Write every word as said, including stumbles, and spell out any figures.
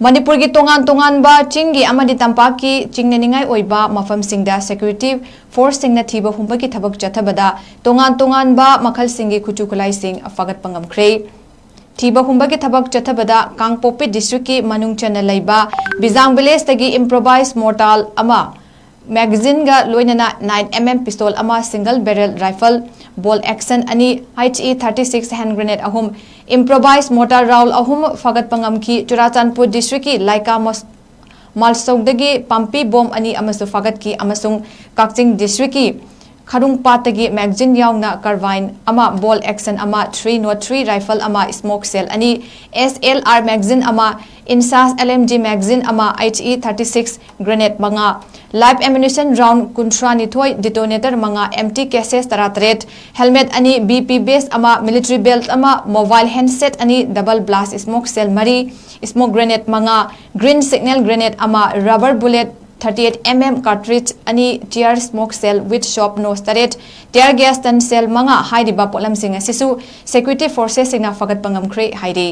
ꯃꯅꯤꯄꯨꯔꯒꯤ ꯇꯣꯉꯥꯟ ꯇꯣꯉꯥꯟꯕ ꯆꯤꯡꯒꯤ ꯑꯃꯗꯤ ꯇꯝꯄꯥꯛꯀꯤ ꯆꯤꯡꯅꯅꯤꯡꯉꯥꯏ ꯑꯣꯏꯕ ꯃꯐꯝꯁꯤꯡꯗ ꯁꯦꯀ꯭ꯌꯨꯔꯤꯇꯤ ꯐꯣꯔꯁꯁꯤꯡꯅ ꯊꯤꯕ ꯍꯨꯝꯕꯒꯤ ꯊꯕꯛ ꯆꯠꯊꯕꯗ ꯇꯣꯉꯥꯟ ꯇꯣꯉꯥꯟꯕ ꯃꯈꯜꯁꯤꯡꯒꯤ ꯈꯨꯠꯁꯨ ꯈꯨꯠꯂꯥꯏꯁꯤꯡ ꯐꯥꯒꯠꯄ ꯉꯝꯈ꯭ꯔꯦ꯫ ꯊꯤꯕ ꯍꯨꯝꯕꯒꯤ ꯊꯕꯛ ꯆꯠꯊꯕꯗ ꯀꯥꯡꯄꯣꯛꯄꯤ ꯗꯤꯁꯇ꯭ꯔꯤꯛꯀꯤ ꯃꯅꯨꯡ ꯆꯟꯅ ꯂꯩꯕ ꯕꯤꯖꯥꯡ ꯚꯤꯂꯦꯖꯇꯒꯤ ꯏꯝꯄ꯭ꯔꯣꯚꯥꯏꯖ ꯃꯣꯔꯇꯥꯜ ꯑꯃ, ꯃꯦꯒꯥꯖꯤꯟꯒ ꯂꯣꯏꯅꯅ ꯅꯥꯏꯟ ꯑꯦꯝ ꯑꯦꯝ ꯄꯤꯁꯇꯣꯜ ꯑꯃ, ꯁꯤꯡꯒꯜ ꯕꯦꯔꯦꯜ ꯔꯥꯏꯐꯜ, ꯕꯣꯜ ꯑꯦꯛꯁꯟ ꯑꯅꯤ, H E thirty six hand grenade ꯑꯍꯨꯝ, ꯏꯝꯄ꯭ꯔꯣꯚꯥꯏꯖ ꯃꯣꯔꯇꯥꯔ ꯔꯥꯎꯜ ꯑꯍꯨꯝ ꯐꯥꯒꯠꯄ ꯉꯝꯈꯤ꯫ ꯆꯨꯔꯥꯆꯥꯟꯄꯨꯔ ꯗꯤꯁꯇ꯭ꯔꯤꯛꯀꯤ ꯂꯥꯏꯀꯥ ꯃꯣꯁ-, ꯃꯥꯜꯁꯧꯗꯒꯤ ꯄꯥꯝꯄꯤ ꯕꯣꯝ ꯑꯅꯤ ꯑꯃꯁꯨ ꯐꯥꯒꯠꯈꯤ ꯑꯃꯁꯨꯡ ꯀꯛꯆꯤꯡ ꯗꯤꯁꯇ꯭ꯔꯤꯛꯀꯤ ꯈꯔꯨꯡꯄꯥꯠꯇꯒꯤ ꯃꯦꯒꯥꯖꯤꯟ ꯌꯥꯎꯅ ꯀꯥꯔꯕꯥꯏꯟ ꯑꯃ, ꯕꯣꯜ ꯑꯦꯛꯁꯟ ꯑꯃ, ꯊ꯭ꯔꯤ ꯅꯣꯠ ꯊ꯭ꯔꯤ ꯔꯥꯏꯐꯜ ꯑꯃ, ꯁ꯭ꯃꯣꯛ ꯁꯦꯜ ꯑꯅꯤ, ꯑꯦꯁ ꯑꯦꯜ ꯑꯥꯔ ꯃꯦꯒꯥꯖꯤꯟ ꯑꯃ, INSAS L M G magazine ꯑꯃ, H E thirty six grenade ꯃꯉꯥ, ꯂꯥꯏꯐ ꯑꯦꯃꯨꯅꯤꯁꯟ ꯔꯥꯎꯟ ꯀꯨꯟꯊ꯭ꯔꯥꯅꯤꯊꯣꯏ, ꯗꯤꯇꯣꯅꯦꯇꯔ ꯃꯉꯥ, ꯑꯦꯝꯇꯤ ꯀꯦꯁꯦꯁ ꯇꯔꯥꯇꯔꯦꯠ, ꯍꯦꯜꯃꯦꯠ ꯑꯅꯤ, ꯕꯤ ꯄꯤ ꯕꯦꯁ ꯑꯃ, ꯃꯤꯂꯤꯇꯔꯤ ꯕꯦꯜꯠ ꯑꯃ, ꯃꯣꯕꯥꯏꯜ ꯍꯦꯟꯗꯁꯦꯠ ꯑꯅꯤ, ꯗꯕꯜ ꯕ꯭ꯂꯥꯁ ꯁ꯭ꯃꯣꯛ ꯁꯦꯜ ꯃꯔꯤ, ꯁ꯭ꯃꯣꯛ ꯒ꯭ꯔꯦꯅꯦꯗ ꯃꯉꯥ, ꯒ꯭ꯔꯤꯟ ꯁꯤꯒꯅꯦꯜ ꯒ꯭ꯔꯦꯅꯦꯗ ꯑꯃ, rubber bullet thirty eight M M cartridge ꯑꯅꯤ, tear smoke shell with soft nose ꯇꯔꯦꯠ, ꯇꯤꯌꯥꯔ ꯒ꯭ꯌꯥꯁ ꯇꯟ ꯁꯦꯜ ꯃꯉꯥ ꯍꯥꯏꯔꯤꯕ ꯄꯣꯠꯂꯝꯁꯤꯡ ꯑꯁꯤꯁꯨ ꯁꯦꯀ꯭ꯌꯨꯔꯤꯇꯤ ꯐꯣꯔꯁꯦꯁꯁꯤꯡꯅ ꯐꯥꯒꯠꯄ ꯉꯝꯈ꯭ꯔꯦ ꯍꯥꯏꯔꯤ꯫